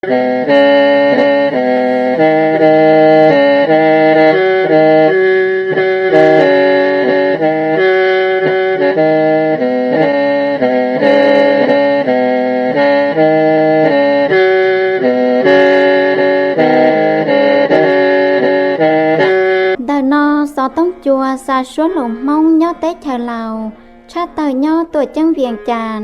Ntawm no xov tooj cua xa suab hluas Hmoob nyob teb chaws Laus, tshaj tawm nyob Tuam Ceeb Vias Cas.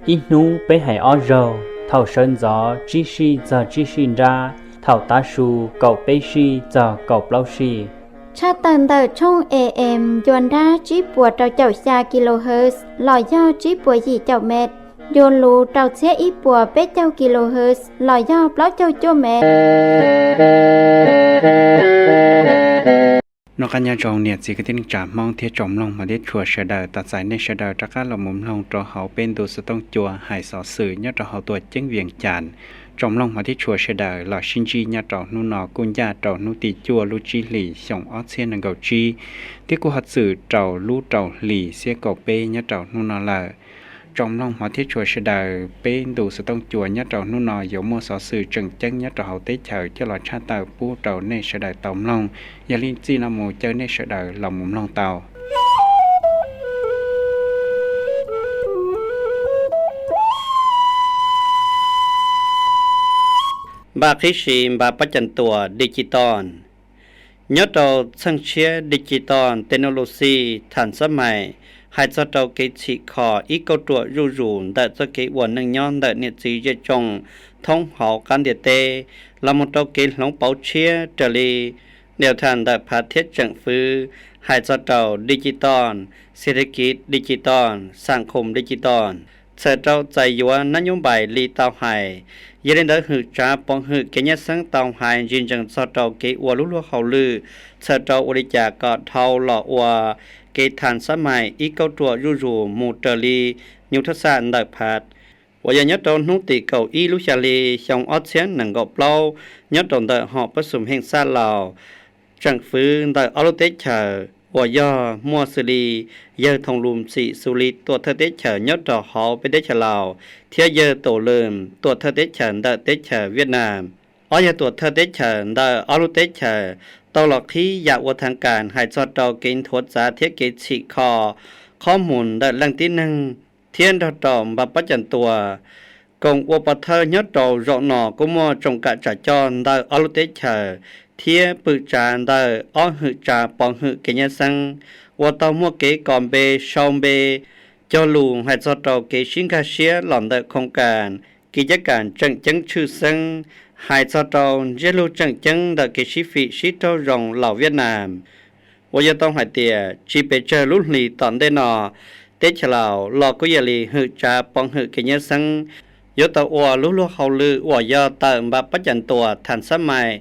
Ib hnub peb hais ob zaug, thaum sawv ntxov tsib sij txog tsib sij nrab, thaum tav su kaum peb sij txog kaum plaub sij. Tshaj tawm ntawm tshooj A M ncua nrab tsib puas rau caum xya kilohertz los yog tsib puas yim caum met, ncua lus rau txhiab ib puas peb caug kilohertz los yog plaub caug cuaj met. Noj qab nyob zoo niam txiv kwv tij neej tsa Hmoob thiab tsoom mloog hmov thiab tshua sawv daws, tos txais nej sawv daws rov qab los mus mloog rau hauv peb ntu xov tooj cua hais xov xwm nyob rau hauv Tuam Ceeb Vias Cas. Tsoom mloog hmov thiab tshua sawv daws los sib ntsib nyob rau hnub no kuj ncaj rau hnub tim cuaj lub tsib hlis xyoo ob txhiab nees nkaum tsib, thiab kuj ho txwm rau lub rau hlis xiab kaum peb nyob rau hnub no lawm. Tsoom mloog hmov thiab tshua sawv daws, peb ntu xov tooj cua nyob rau hnub no yuav muaj xov xwm tseem ceeb nyob rau hauv teb chaws coj los tshaj tawm pub rau nej sawv daws tau mloog. Yog li txij no mus caw nej sawv daws los mus mloog tau. Npaj qhib si npaj pab cam tuam digital. Nyob rau txheej tshiab digital technology tham xab mais, hais txog rau kev txhim kho ib kauj ruam zuj zus ntawm txoj kev ua neej nyob ntawm niam txiv zej tsoom thoob hauv qab ntiaj teb, los mus rau kev hloov pauv tshiab raws li ntiav tham ntawm phav thiab tseem fwv, hais txog rau digital, xi thi kiv digital, xam khum digital, txhawm rau txais yuav nab nyub npais li tau hais. Yog li ntawd hwm tsav pov hwm kev nyab xeeb tau hais ntsis ntsees txog rau kev ua lub luag hauj lwm, txhawm rau ua li cas kom dhau los ua kev tham xab mais ib kauj ruam zuj zus mus raws li nyuj thab xaj ntawm phav uas yog nyob rau hnub tim kaum ib lub xya hli xyoo ob txhiab nees nkaum plaub, nyob rau ntawm hom pab xum heej xaj Laus, tseem fwv ntawm ob lub teb chaws uas yog muaj xws li yawg Thoo Lus Xim Xus Lis tuam thawj teb chaws nyob rau hauv peb teb chaws Laus, thiab yawg Tus Lwm tuam thawj teb chaws ntawm teb chaws Viaj Nam. Ob yawg tuam thawj teb chaws ntawm ob lub teb chaws tau los qhib yam ua thav kas hais txog rau kev nthuav txav thiab kev txhim kho qhob mus ntawm leej tib neeg thiab nrog rau npaj pab cam tuam. Koom ua pov thawj nyob rau zaum no kuj muaj tsoom kam tsam coj ntawm ob lub teb chaws thiab pwm tsav ntawm ob hwm tsav pov hwm kev nyab xeeb uas tau muaj kev kos npe sau npe cog lus hais txog rau kev sib nkag siab los ntawm khoos kas kev cab kas tseem ceeb tshwj xeeb, hais txog rau ntsiab lus tseem ceeb ntawm kev sib fim sib raug zoo Laus Viaj Nam, uas yog tau hais tias tsis pes tsawg lub hlis tom ntej no teb chaws Laus los kuj yog li hwm tsav pov hwm kev nyab xeeb yuav tau ua lub luag hauj lwm uas yog tawm npaj pab cam tuam tham xab mais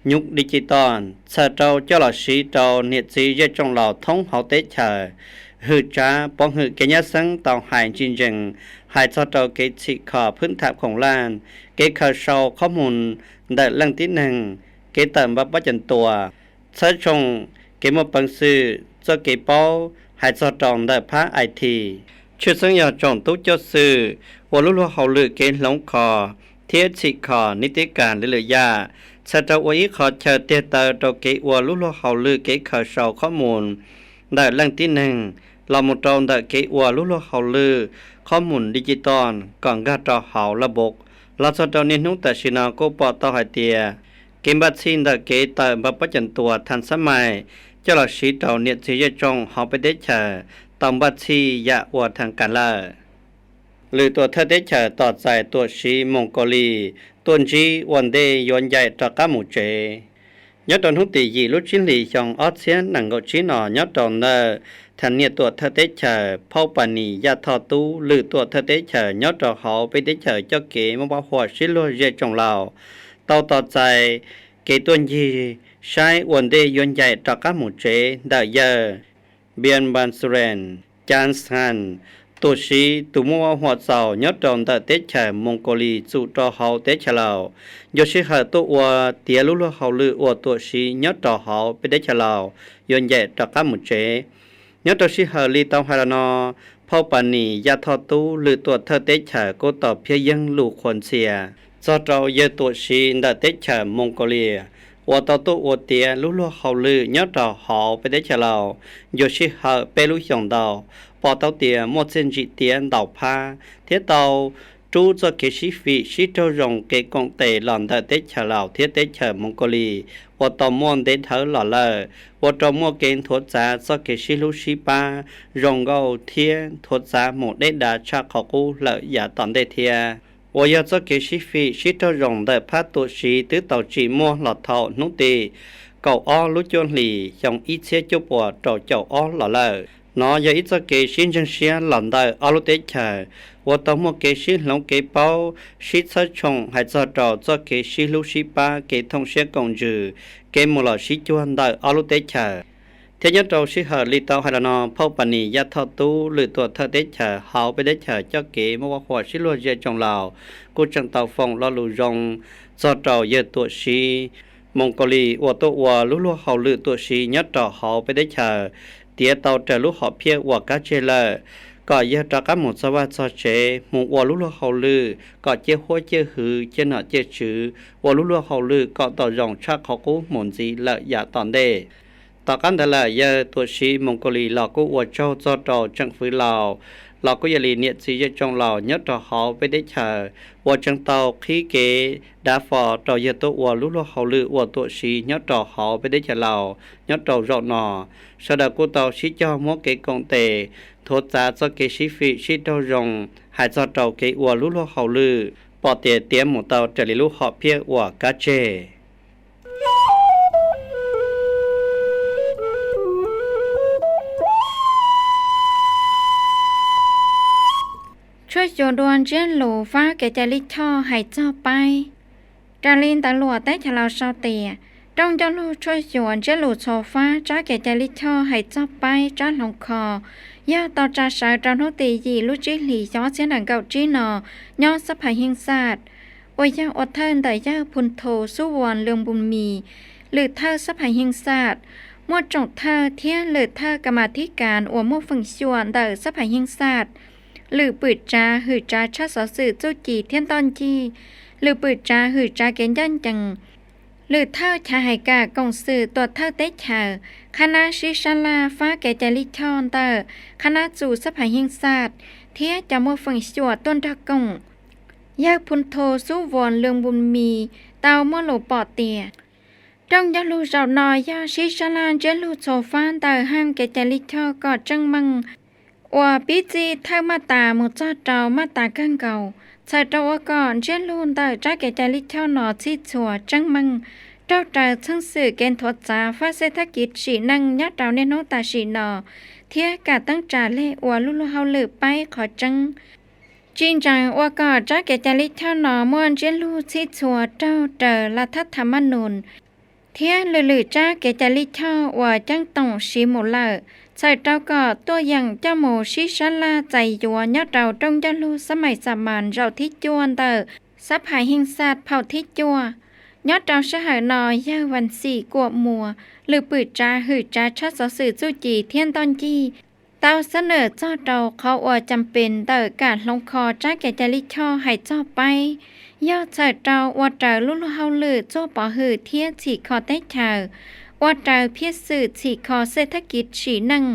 nyuj digital txhawm rau coj los siv rau niam txiv zej tsoom Laus thoob hauv teb chaws. Hwm tsav pov hwm kev nyab xeeb tau hais ntsis ntsees hais txog rau kev txhim kho phwb tham khoom laj, kev khaws sau qhob mus ntawm leej tib neeg, kev tawm npaj pab cam tuam, txhawb tshooj kev muaj peev xwm txoj kev paub hais txog rau ntawm phab I T, tshwj xeeb yog tsoom tub coj xwm ua lub luag hauj lwm kev hloov kho thiab txhim kho nib tib kas lwm lwm yam, txhawm rau ua ib qho chaw tiag taw rau kev ua lub luag hauj lwm kev khaws sau qhob mus ntawm leej tib neeg los mus rau ntawm kev ua lub luag hauj lwm qhob mus digital kom nkag rau hauv laj npaum. Los txog rau niaj hnub tam sim no kuj pom tau hais tias kev npaj txhij ntawm kev tawm npaj pab cam tuam tham xab mais coj los siv rau niam txiv zej tsoom hauv peb teb chaws tau npaj txhij yam ua thav kas lawm. Lwm tuam thawj teb chaws tos txais tuam siv Moos Kaus Lis tuaj ntsib ua ntej yuav ncaim rov qab mus tsev. Nyob rau hnub tim yim lub tsib hlis xyoo ob txhiab nees nkaum tsib no nyob rau ntawm thaj niam tuam thawj teb chaws Phauj Pas Nis Yaj Thoj Tub lwm tuam thawj teb chaws nyob rau hauv peb teb chaws coj kev muab pab huam sib luag zej tsoom Laus tau tos txais kev tuaj ncig saib ua ntej yuav ncaim rov qab mus tsev ntawm yawg Bian Npan Xu Ren Cas Has, tuam siv tus muaj vaj huam txaus nyob rau ntawm teb chaws Moos Kaus Lis txum rau hauv teb chaws Laus, ncua sij hawm tuaj ua tiav lub luag hauj lwm ua tuam siv nyob rau hauv peb teb chaws Laus yuav ncaim rov qab mus tsev. Nyob rau sij hawm li tau hais los no, Phauj Pas Nis Yaj Thoj Tub lwm tuam thawj teb chaws kuj tau phiab yeeb lus qhuas ntxhias txog rau yawg tuam siv ntawm teb chaws Moos Kaus Lis uas tau tuaj ua tiav lub luag hauj lwm nyob rau hauv peb teb chaws Laus. Ncua sij hawm peb lub xyoos ntau, pom tau tias muaj txiaj ntsim tiav ntau phab thiab tau rub txoj kev sib fim sib raug zoo kev koom tes los ntawm teb chaws Laus thiab teb chaws Moos Kaus Lis uas tau muaj ntev dhawv los lawm, ua rau muaj kev nthuav txav txoj kev sib hlub sib pab zoo nkauj thiab nthuav txav mus deb dav tshaj qhov qub lawm yav tom ntej thiab. Uas yog txoj kev sib fim sib raug zoo ntawm phab tuam siv twb tau tsim muaj los thaum hnub tim kaum ob lub cuaj hlis xyoo ib txhiab cuaj puas rau caum ob los lawm. Nov yog ib txoj kev sib ntseeg siab los ntawm ob lub teb chaws uas tau muaj kev sib hloov kev paub, sib txhawb tshoom hais txog rau txoj kev sib hlub sib pab, kev thooj siab koom ntsws, kev mus los sib cuag ntawm ob lub teb chaws. Thiab nyob rau sij hawm li tau hais los no, phauj Paj Nis Yaj Thoj Tub lwm tuam thawj teb chaws hauv peb teb chaws coj kev muab vaj huam sib luag zej tsoom laus kuj tseem tau foom lo lus zoo txog rau yawg tuam siv Moos Kaus Lis uas tuaj ua lub luag hauj lwm tuam siv nyob rau hauv peb teb chaws, tiav tau raws lub hom phiaj uas kab tseg lawm, kom yawg rov qab mus txog vaj txog tsev mus ua lub luag hauj lwm kom ciaj huab ciaj hwv ciaj nom ciaj tswv, ua lub luag hauj lwm kom tau zoo tshaj qhov qub mus ntxiv lawm yav tom ntej. Tom qab ntawd lawm, yawg tuam siv Moos Kaus Lis los kuj ua tsaug txog rau tseem fwv laus, los kuj yog li niam txiv zej tsoom laus nyob rau hauv peb teb chaws uas tseem tau qhib kev dav fo rau yawg tuaj ua lub luag hauj lwm ua tuam siv nyob rau hauv peb teb chaws Laus nyob rau zaum no. Sawv daws kuj tau sib cog muab kev koom tes nthuav txav txoj kev sib fim sib raug zoo hais txog rau kev ua lub luag hauj lwm, pom tias tiav mus tau raws li lub hom phiaj uas kab tseg. Tshuaj xyuas dua ntsiab lus fab kev cai lij choj hais txog paib. Raws li ntawv luam teb chaws Laus sau tias, rooj ncauj lug tshuaj xyuas ntsiab lus txhua fab tsab kev cai lij choj hais txog paib tsab hloov kho yog tau tsa sawv rau hnub tim yim lub tsib hlis xyoo ob txhiab nees nkaum tsib no nyob xab phais Heej Xaj, uas yog ua thawj ntawm yawg Phun Thu Xub Vuas Lwm Npus Mis, lwm thawj xab phais Heej Xaj, muaj tsoom thawj thiab lwm thawj kas mas thib kas uas muaj feem xyuam ntawm xab phais Heej Xaj, lwm pwm tsav hwm tsav tshaj xov xwm txuj ci thiab ntoj ncig, lwm pwm tsav hwm tsav kev ncaj ncees, lwm thawj chav hais kam koom xwm tuam thawj teb chaws, qhab nab sib sab laj fab kev cai lij choj ntawm qhab nab txus xab phais Heej Xaj thiab cov muaj feem xyuam tuaj nrog koom. Yawg Phun Thu Xub Vuas Lwm Npus Mis tau muaj lus pom tias, rooj ncauj lug zaum no yog sib sab laj ntsiab lug txhua fab ntawm haaj kev cai lij choj kom tseeb meej, uas pib txij thawj maj tas mus txog rau maj tas kawg nkaus, txhawm rau ua kom ntsiab lug ntawm tsab kev cai lij choj no txhij txhua tseeb meej, raug raws txheej xwm kev nthuav txav faj xej thab kiv sim neej nyob rau niaj hnub tam sim no, thiab kam teeb tsa leg ua lub luag hauj lwm paib qhov tseeb. Tsis ntsees ua kom tsab kev cai lij choj no muaj ntsiab lug txhij txhua raug raws la thab tham maj nus thiab lwm lwm tsab kev cai lij choj uas ceeb toom siv mus lawm, txhawm rau kom tuaj yeem coj mus sib sab laj txais yuav nyob rau rooj ncauj lug xab mais xa mas zaum thib cuaj ntawm xab phais Heej Xaj phaum thib cuaj. Nyob rau sij hawm no, yawg Vas Xim Kuam Muas, lwm pwm tsav hwm tsav tshaj xov xwm txuj ci thiab ntoj ncig, tau xab nawm txog rau qhov uas cam pes ntawm kam hloov kho tsab kev cai lij choj hais txog paib, yog txhawm rau ua raws lub luag hauj lwm txuag pov hwm thiab txhim kho teb chaws, ua raws phiaj xwm txhim kho xej thab kiv sim neej,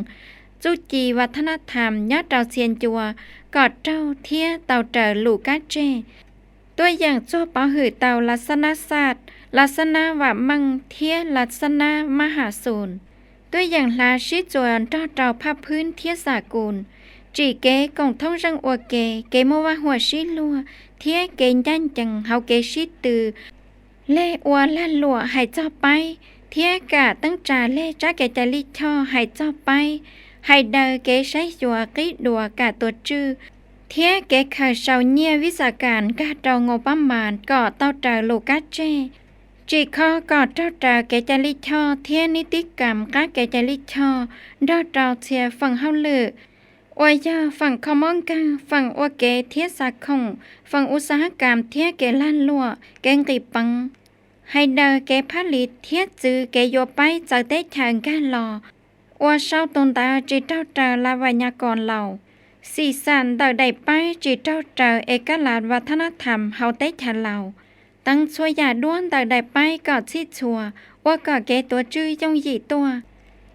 txuj ci va thab naj tham nyob rau txhia ncua kom raug thiab tau raws lus kab tseg. Tuaj yeem txuag pov hwm tau la xab nab xaj, la xab nab vam meej thiab la xab nab mab ham xus. Tuaj yeem hlav sib txuas nrog rau phaj phwb thiab xa kus, tsim kev koom thoob zeej ua ke, kev muaj vaj huam sib luag thiab kev ncaj ncees hauv kev sib tw, leg ua lag luam hais txog paib, thiab kam teeb tsa leg tsab kev cai lij choj hais txog paib, hais daws kev saib xyuas qib duas kam tuav tswj, thiab kev khaws sau nyiaj vis xas kas nkag rau nkaus pab mas kom tau raws lus kab tseg. Tsim kho kom raug raws kev cai lij choj thiab nib tib kam qab kev cai lij choj nrog rau txhia feem hauj lwm, uas yog feem kho mob nkeeg, feem ua ke thiab xa khoom, feem u xa hab kam thiab kev lag luam, kev nqis peev, hais daws kev phab lis thiab txwv kev yuav paib txawv teb chaws nkag los, uas sau tus ntawv tsis raug raws la vais nyas kos laus, Xim xam ntawm daim paib tsis raug raws Ekalav Vathanatham hauv teb chaws Laus, teev txhua yam duab ntawm daim paib kom txhij txhua, ua kom kev tuav tswj yooj yim tuaj,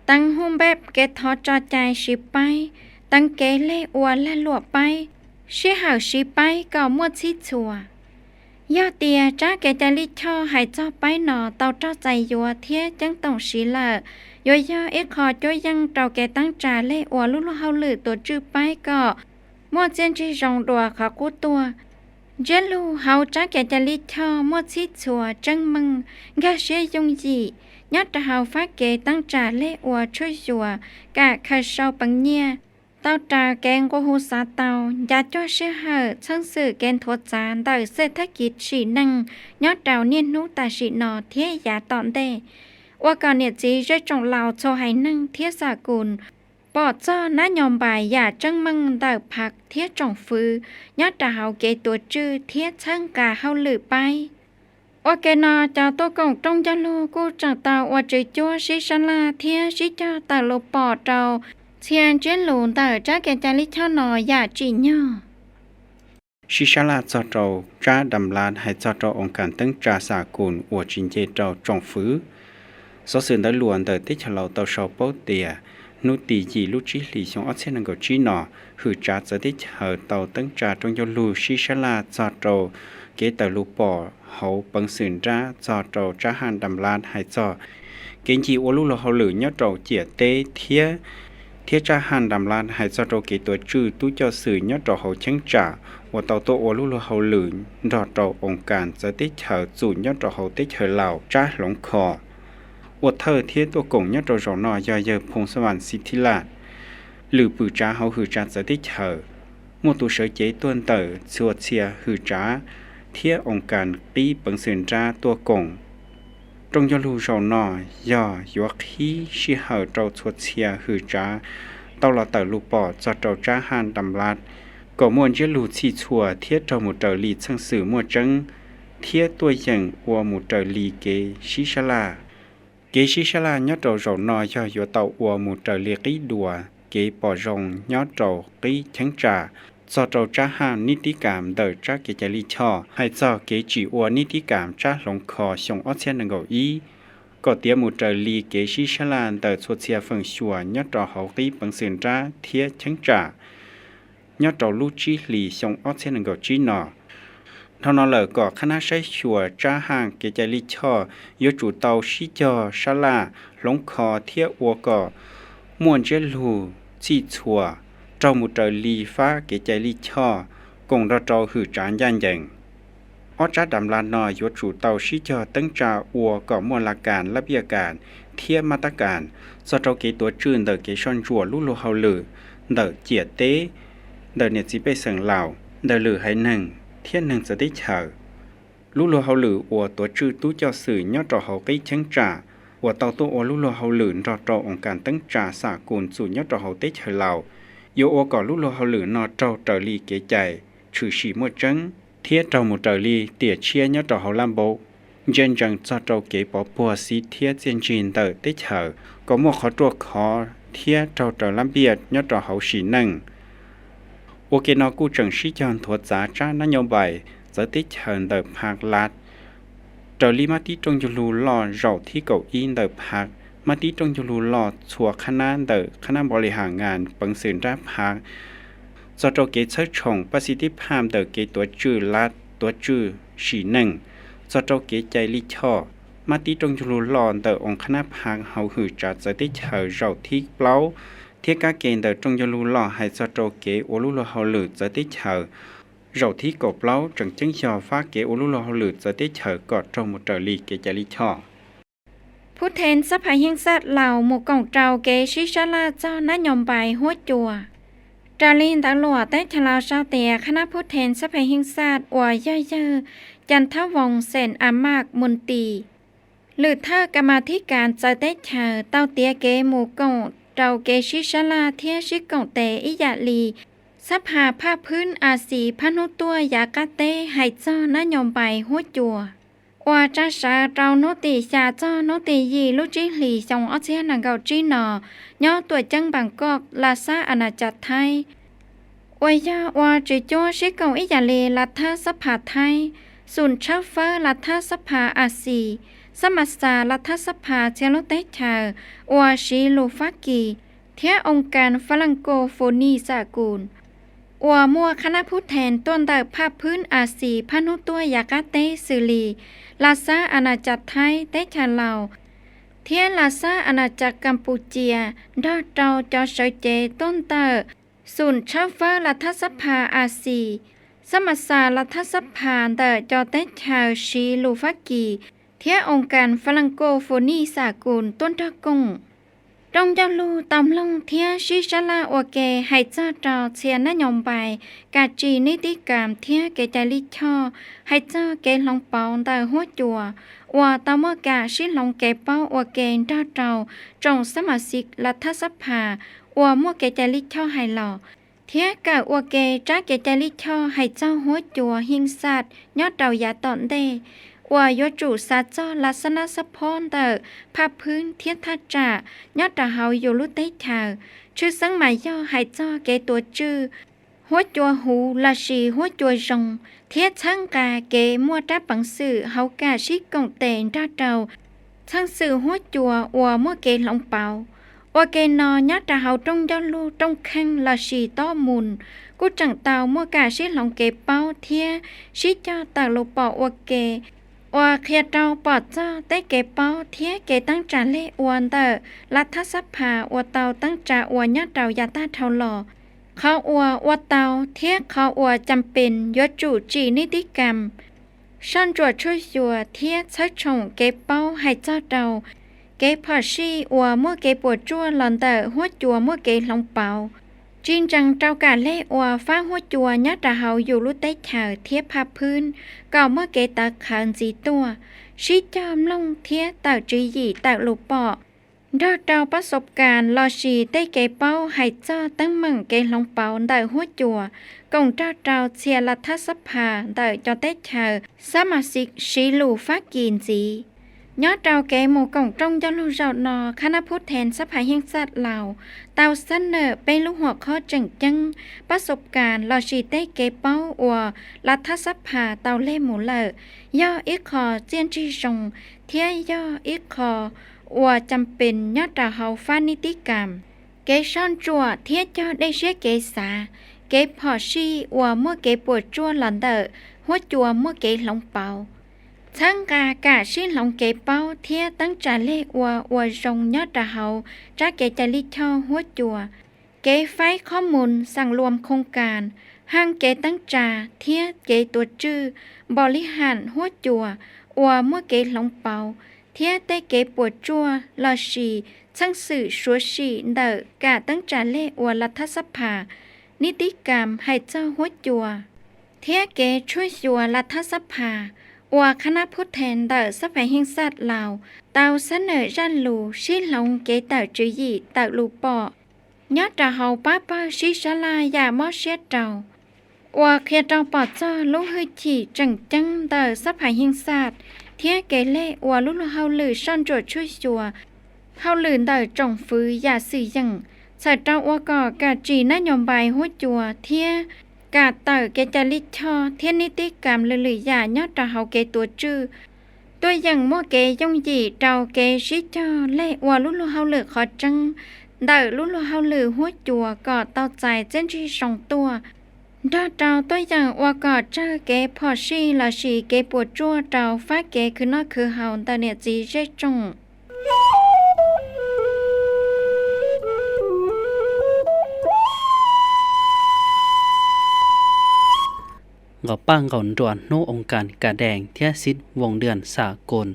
teev hub npeb kev thov tso cai siv paib, teev kev leg ua lag luam paib, sij hawm siv paib kom muaj txhij txhua. Yog tias tsab kev cai lij choj hais txog paib no tau raug txais yuav thiab ceeb toom siv lawm, yuav yog ib qho cuab yeej rau kev teeb tsa leg ua lub luag hauj lwm tuav tswj paib kom muaj txiaj ntsig zoo dua qhov qub tuaj. Ntsiab lus hauv tsab kev cai lij choj muaj txhij txhua, tseeb meej, nkag siab yooj yim nyob rau hauv fab kev teeb tsa leg ua tshuaj xyuas, kam khaws sau peev nyiaj, tau raws kev nqua hu xav tau, ncav cuag sij hawm, txheej xwm kev nthuav txav ntawm xej thab kiv sim neej nyob rau niaj hnub tam sim no thiab yav tom ntej, ua kom niam txiv zej tsoom laus txhua haiv neeg thiab xa kus pom txog nab nyo npais yam tseeb meej ntawm Phav thiab tsoom fwv nyob rau hauv kev tuav tswj thiab txhawb nqa hauj lwm paib. Ua ke no cov tuaj koom rooj ncauj lug kuj tseem tau ua tswv cuab sib sab laj thiab sib cog tawm lus pom rau txhia ntsiab lus ntawm tsab kev cai lij choj no yam tsim nyog. Sib sab laj txog rau tsab dam las hais txog rau oo kas teeb tsa xa kus uas tsis nce rau tsoom fwv. Xov xwm ntawv luam ntawm teb chaws Laus tau sau paub tias hnub tim yim lub tsib hlis xyoo ob txhiab nees nkaum tsib no, hwm tsav txawv teb chaws tau teeb tsa rooj ncauj lug sib sab laj txog rau kev tawm lus pom hauv peev xwm nrab txog rau tsab haj dam las hais txog kev ncig ua lub luag hauj lwm nyob rau ciam teb thiab thiab tsab haj dam las hais txog rau kev tuav tswj tub coj xwm nyob rau hauv cheeb tsam uas tau tuaj ua lub luag hauj lwm nrog rau oo kas txawv teb chaws txum nyob rau hauv teb chaws Laus tsab hloov kho. Ua thawj thiab tuaj koom nyob rau zaum no yog yawg Phoo Xab Vas Xib Thib Laj, lwm pwm tsav hauv hwm tsav txawv teb chaws, muaj tus sawv cev tuaj ntawm txhua txhia hwm tsav thiab oo kas qib peev xwm nrab tuaj koom. Rooj ncauj lug zaum no yog yuav qhib sij hawm rau txhua txhia hwm tsav tau los tawm lus pom txog rau tsab haj dam las kom muaj ntsiab lus txhij txhua thiab raug mus raws li txheej xwm muaj tseeb thiab tuaj yeem ua mus raws li kev sib sab laj. Kev sib sab laj nyob rau zaum no yog yuav tau ua mus raws li qib dua kev pom zoo nyob rau qib cheeb tsam txog rau tsab haj nib tib kas ntawm tsab kev cai lij choj hais txog kev tsim ua nib tib kas tsab hloov kho xyoo ob txhiab nees nkaum ib, kom tiav mus raws li kev sib sab laj ntawm txhua txhia feem xyuam nyob rau hauv qib peev xwm nrab thiab cheeb tsam nyob rau lub tsib hlis xyoo ob txhiab nees nkaum tsib no. Dhau no lawm kom qhab nab saib xyuas tsab haj kev cai lij choj yuav tsum tau sib cog sab laj hloov kho thiab ua kom muaj ntsiab lus txhij txhua, raug mus raws li fab kev cai lij choj koom nrog rau hwm tsav ncaj ncees. Ob tsab dam las no yuav tsum tau sib cog teeb tsa ua kom muaj la kas lab piaj kas thiab maj tab kas txog rau kev tuav tswj ntawm kev soj ntsuam lub luag hauj lwm ntawm ciam teb, ntawm niam txiv pej xeem Laus, ntawm lwm haiv neeg thiab neeg txawv teb chaws. Lub luag hauj lwm uas tuav tswj tub coj xwm nyob rau hauv qib cheeb tsam uas tau tuaj ua lub luag hauj lwm nrog rau oo kas teeb tsa xa kus txum nyob rau hauv teb chaws Laus, yuav ua kom lub luag hauj lwm no raug raws li kev cai, tshwm sim muaj tseeb thiab raug mus raws li tiam tshiab nyob rau hauv lab npaum, ntsia ntsees txog rau kev pov puag xiv thiab txiaj ntsig ntawm teb chaws kom muaj qhov ruaj khov thiab raug raws lab npiaj nyob rau hauv sim neej. Ua ke no kuj tseem sib cog nthuav txav tsab nab nyo npais txawv teb chaws ntawm Phav Las, raws li mab tib rooj ncauj lug loj zaum thib kaum ib ntawm Phav, mab tib rooj ncauj lug loj txhua qhab nab ntawm qhab nab npau li has ngas peev xwm nrab Phav, txog rau kev txhawb tshoom pab xib tib phaj ntawm kev tuav tswj Las tuav tswj sim neej, txog rau kev cai lij choj, mab tib rooj ncauj lug loj ntawm oo qhab nab Phav hauv hwm tsav txawv teb chaws zaum thib plaub, thiab kab ke ntawm rooj ncauj lug loj hais txog rau kev ua lub luag hauj lwm txawv teb chaws zaum thib kaum plaub tseem ceeb yog fab kev ua lub luag hauj lwm txawv teb chaws kom raug mus raws li kev cai lij choj. Phub Then Xab Phas Yeej Xaj Laus mus koom rau kev sib sab laj txog nab nyo npais huab cua. Raws li ntawv luam teb chaws Laus sau tias qhab nab Phub Then Xab Phas Yeej Xaj uas yog yawg Cas Thab Voos Xeem A Maj Mus Tis, lwm thawj kas mas thib kas txawv teb chaws tau tiav kev mus koom rau kev sib sab laj thiab sib koom tes ib yam li Xab Phas Phaj Phwb A Xis phab hnub tuaj yav qab teb hais txog nab nyo npais huab cua, uas tsa sawv rau hnub tim xya txog hnub tim yim lub tsib hlis xyoo ob txhiab nees nkaum tsib no nyob tuam ceeb Npas Koj, Las Xab As Nas Cas Thaib. uas yog ua tswv cuab sib koom ib yam li Lav Thab Xab Phas Thaib, Xum Tshawb Fawb Lav Thab Xab Phas Axias, Xab Ma Xas Lav Thab Xab Phas txhia lub teb chaws uas siv lus Fab Kis, thiab Oos Kas Fas Las Kos Fos Nis Xas Kus, uas muaj qhab nab phub thees tuaj ntawm Phaj Phwb Axias phab hnub tuaj yav qab teb xws li Lav Xab As Nas Cas Thaib, teb chaws Laus, thiab Lav Xab As Nas Cas Kas Pus Cias, nrog rau cov sawv cev tuaj ntawm Xum Tshawb Fawb Lav Thab Xab Phas Axias, Xab Ma Xas Lav Thab Xab Phas ntawm cov teb chaws siv lus Fab Kis, thiab Oos Kas Fas Las Kos Fos Nis Xas Kus tuaj nrog koom. Rooj Ncauj Lug tau mloog thiab sib sab laj ua ke hais txog rau txhia nab nyo npais, kam tsim nib tib kas thiab kev cai lij choj, hais txog kev hloov pauv ntawm huab cua, uas tau muaj kam sib hloov kev paub ua ke nrog rau tsoom xab mas xis Lav Thab Xab Phas uas muaj kev cai lij choj hais los, thiab kawm ua ke tsab kev cai lij choj hais txog huab cua Hee Xaj nyob rau yav tom ntej, uas yuav tsum xav txog Lav Xab Nab Xab Phob ntawm Phaj Phwb thiab thaj tsam nyob rau hauv yus lub teb chaws. Tshwj xeeb mas yog hais txog kev tuav tswj huab cua huv lossis huab cua zoo, thiab txhawb nqa kev muaj rab peev xwm hauv kam sib koom tes nrog rau txheej xwm huab cua uas muaj kev hloov pauv. Ua ke no nyob rau hauv rooj ncauj lug rooj kheej lossis tob mus kuj tseem tau muaj kam sib hloov kev paub thiab sib cog tawm lus pom ua ke, uas qhia rau pom txog tej kev paub thiab kev teeb tsa lej ua ntawm Lav Thab Xab Phas uas tau teeb tsa ua nyob rau yav tag dhau los, qhov uas ua tau thiab qhov uas cam pees yuav tsum tsim nib tib kas, soj ntsuam tshuaj xyuas thiab txhawb tshoom kev paub hais txog rau kev phom sij uas muaj kev puas tsuaj los ntawm huab cua muaj kev hloov pauv, tsis ntsees rau kam lej ua fab huab cua nyob rau hauv yus lub teb chaws thiab Phaj Phwb kom muaj kev tawv qhawv ntxiv tuaj, sib cog mloog thiab tawm tswv yim tawm lus pom, nrog rau pab xoo kas lossis tej kev paub hais txog teeb meem kev hloov pauv ntawm huab cua, koom nrog rau txhia Lav Thab Xab Phas ntawm cov teb chaws xab mas xis siv lus Fab Kis ntxiv. Nyob rau kev mus koom rooj ncauj lug zaum no, qhab nab phub thees xab phas Hee Xaj Laus tau xab nawm peb lub huam qhob tseem ceeb, pab xoo kas lossis tej kev paub uas Lav Thab Xab Phas tau lej mus lawm, yog ib qho txiaj ntsig zoo thiab yog ib qho uas cam pees nyob rau hauv fab nib tib kas, kev soj ntsuam thiab cog dej siab kev xav, kev phom sij uas muaj kev puas tsuaj los ntawm huab cua muaj kev hloov pauv, txhawb nqa kam sib hloov kev paub thiab teeb tsa lej ua ua zoo nyob rau hauv tsab kev cai lij choj huab cua, kev faib qhob mus xeem luas khoos kas, haj kev teeb tsa thiab kev tuav tswj npaum li ham huab cua uas muaj kev hloov pauv thiab tej kev puas tsuaj lossis txheej xwm suav sim ntawm kam teeb tsa lej ua Lav Thab Xab Phas nib tib kas hais txog huab cua, thiab kev tshuaj xyuas Lav Thab Xab Phas uas qhab nab phub thees ntawm xab phas Hee Xaj Laus tau xab nawm zaj lus sib hloov kev tawm tswv yim tawm lus pom nyob rau hauv pab pawg sib sab laj yam mob siab rau, uas qhia rau pom txog lub hwj chim tseem ceeb ntawm xab phas Hee Xaj thiab kev lej ua lub luag hauj lwm soj ntsuam tshuaj xyuas, hauj lwm ntawm tsoom fwv yam xwm yeem, txhawm rau ua kom kam tsim nab nyo npais huab cua thiab kam tawm kev cai lij choj thiab nib tib kas lwm lwm yam nyob rau hauv kev tuav tswj tuaj yeem muaj kev yooj yim rau kev sib cog lej ua lub luag hauj lwm qhov tseeb ntawm lub luag hauj lwm huab cua kom tau txais txiaj ntsig zoo tuaj, nrog rau tuaj yeem ua kom tsawg kev phom sij lossis kev puas tsuaj rau fab kev khwv noj khwv haus ntawm niam txiv zej tsoom. Nqaum paj nqaum nruas hnub oo kas kas dees thiab xib voos dwam xas kus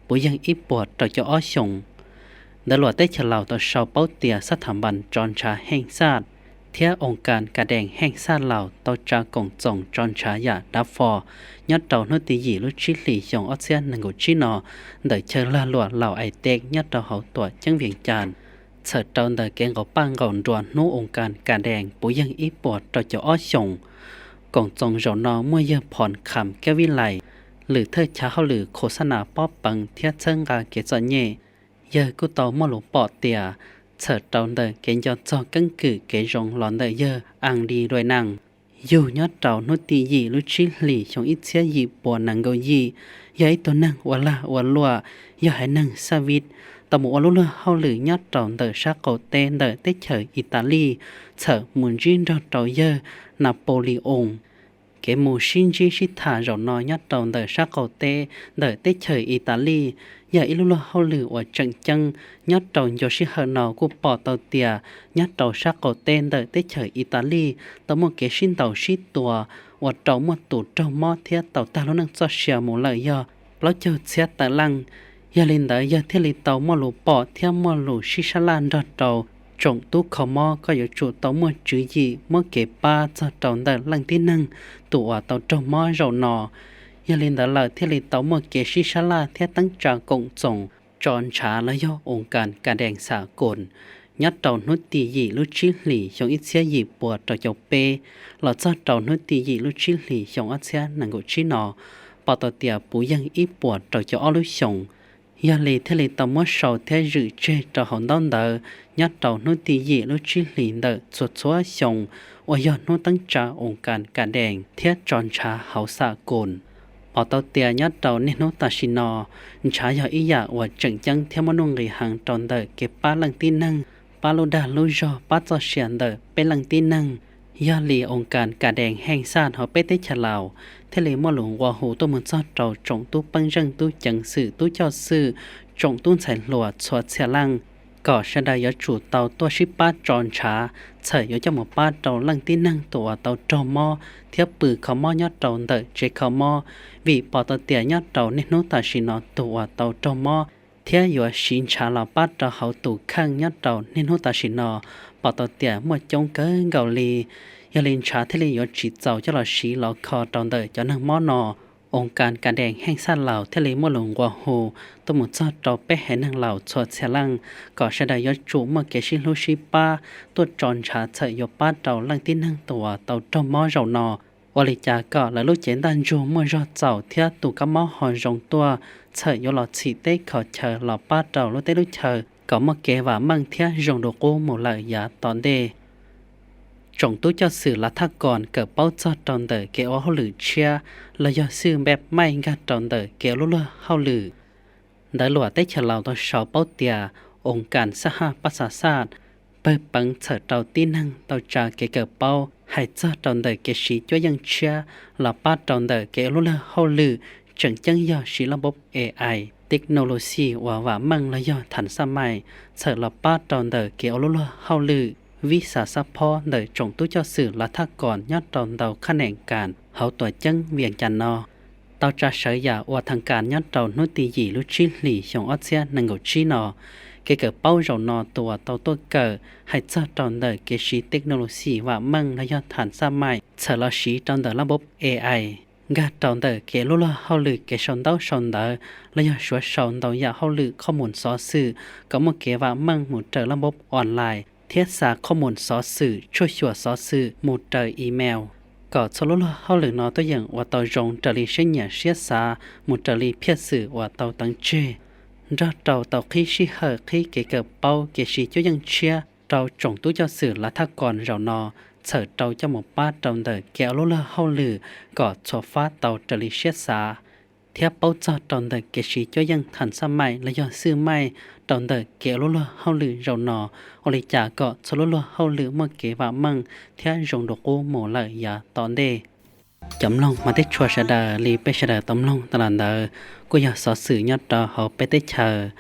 puv yeeg ib puas rau caum ob xyoos, ntawv luam teb chaws Laus tau sau paub tias xab tham npas tsov ntshav Heej Xaj thiab oo kas kas dees Heej Xaj Laus tau tsa koom txoos tsov ntshav yam dav fo nyob rau hnub tim yim lub tsib hlis xyoo ob txhiab nees nkaum tsib no ntawm chaw lag luam Laus Ais Teb nyob rau hauv tuam ceeb Vias Cas. Txhawm rau ntawm kev nqaum paj nqaum nruas hnub oo kas kas dees puv yeeg ib puas rau caum ob xyoos, koom txoos zaum no muaj yawg Phom Kham Kab Vib Lais, lwm thawj chav hauj lwm khos xab nas pob peev thiab txhawb nqa kev txom nyem. Yawg kuj tau muaj lus pom tias txhawm rau ntawm kev nco txog keeb kwm kev zoo los ntawm yawg As Dis Duas Nas Yug nyob rau hnub tim yim lub tsib hlis xyoo ib txhiab yim puas nees nkaum yim, yog ib tug neeg ua lag ua luam, yog haiv neeg xaj vib, tau mus ua lub luag hauj lwm nyob rau ntawm sab qaum teb ntawm teb chaws Italis, txhawm mus ntsib nrog rau yawg Napoleon. Kev mus sib ntsib sib tham zaum no nyob rau ntawm sab qaum teb ntawm teb chaws Italis yog ib lub luag hauj lwm uas tseem ceeb. Nyob rau ncua sij hawm no kuj pom tau tias nyob rau sab qaum teb ntawm teb chaws Italis tau muaj kev sib ntaus sib tua, ua rau muaj tus raug mob thiab tau tag lub neej txoj sia mus lawm yog plaub caug txhiab tawm leej. Yog li ntawd yawg thiaj li tau muaj lus pom thiab muaj lus sib sab laj nrog rau tsoom tub kho mob kom yuav tsum tau muaj tswv yim muab kev pab txog rau ntawm leej tib neeg tus uas tau raug mob zaum no. Yog li ntawd lawm thiaj li tau muaj kev sib sab laj thiab teeb tsa koom txoos tso ntshav los yog oos kas ka dees xas koos nyob rau hnub tim yim lub tsib hlis xyoo ib txhiab yim puas rau caum peb los txog rau hnub tim yim lub tsib hlis xyoo ob txhiab nees nkaum tsib no, pom tau tias puv yeej ib puas rau caum ob lub xyoos. Yog li thiaj li tau muab sau thiab zwm tseg rau hauv ntaub ntawv nyob rau hnub tim yim lub tsib hlis ntawm txhua txhua xyoo uas yog hnub teeb tsa oos kas ka dees thiab tso ntshav hauv xas koos. Pom tau tias nyob rau niaj hnub tam sim no, ntshav yog ib yam uas tseem ceeb thiab muaj nuj nqis heev rau ntawm kev pab leej tib neeg, pab lub dag lub zog, pab txoj sia ntawm peb leej tib neeg. Yog li oos kas ka dees heej xaj hauv peb teb chaws Laus thiaj li muaj lus nqua hu tuaj mus txog rau tsoom tub pej xeem, tub ceev xwm, tub coj xwm, tsoom tub ntxhais hluas txhua txhia leej kom sawv daws yuav tsum tau tuaj sib pab tso ntshav txhawm yuav coj mus pab rau leej tib neeg tus uas tau raug mob thiab pw kho mob nyob rau ntawm tsev kho mob, vim pom tau tias nyob rau niaj hnub tam sim no tus uas tau raug mob thiab yuav siv ntshav los pab rau hauv tus kheej nyob rau niaj hnub tam sim no pom tau tias muaj coob kawg nkaus li. Yog li ntshav thiaj li yuav tsis txaus coj los siv los kho rau ntawm cov neeg mob no. Oos kas ka dees heej xaj Laus thiaj li muaj lus nqua hu tuaj mus txog rau peb haiv neeg Laus txhua txhia leej kom sawv daws yuav tsum muaj kev sib hlub sib pab tuaj tso ntshav txhawm yuav pab rau leej tib neeg tus uas tau raug mob zaum no, ua li cas kom lawv lub cev ntaj ntsug muaj zog txaus thiab tus kab mob ho zoo tuaj txhawm yuav los txhim teb kho chaw los pab rau lub teb lub chaw kom muaj kev vam meej thiab zoo dua qub mus lawm yav tom ntej. Tsoom tub coj xwm lav thaj koos kawm paub txog rau ntawm kev ua hauj lwm tshiab los yog xwj npej maij nkag rau ntawm kev ua lub luag hauj lwm. Ntawv luam teb chaws Laus tau sau paub tias oos kas xaj haj paj xaj xaj pawg peev txhawm rau tib neeg tau tsa kev kawm paub hais txog rau ntawm kev siv cuab yeej tshiab los pab rau ntawm kev ua lub luag hauj lwm, tseem ceeb yog siv laj npab A I, technology uas vam meej los yog thav xaj maim txhawm los pab rau ntawm kev ua lub luag hauj lwm. Vij xav xab phob ntawm tsoom tub coj xwm lav thaj koos nyob rau ntau khab neem kas hauv tuam ceeb Vias Cas no tau tsa sawv yam ua thaj kas nyob rau hnub tim yim lub tsib hlis xyoo ob txhiab nees nkaum tsib no. Kev kawm paub zaum no tus uas tau tuaj kawm hais txog rau ntawm kev siv technology vam meej los yog thav xaj maim txhawm los siv rau ntawm laj npab A I nkag rau ntawm kev ua lub luag hauj lwm, kev sau ntaub sau ntawv los yog suav sau ntau yam hauj lwm qhob mus xov xwm kom muaj kev vam meej mus raws laj npab online thiab xa qhob mus xov xwm, tshuaj xyuam xov xwm mus raws email kom txhua lub luag hauj lwm no tuaj yeem ua tau zoo raws li siab nyiam siab xav mus raws li phiaj xwm uas tau teev tseg, nrog rau tau qhib sij hawm qhib kev kawm paub kev siv cuab yeej tshiab rau tsoom tub coj xwm lav thaj koos zaum no txhawm rau coj mus pab rau ntawm kev ua lub luag hauj lwm kom txhua fab tau raws li siab xav thiab paub txog rau ntawm kev siv cuab yeej thav xaj maim los yog xwj maim rau ntawm kev ua lub luag hauj lwm zaum no, ua li cas kom txhua lub luag hauj lwm muaj kev vam meej thiab zoo dua qub mus lawm yav tom ntej. Cov mloog mas teb tshua sawv daws, li peb sawv daws tau mloog tas los ntawd kuj yog xov xwm nyob rau hauv peb teb chaws.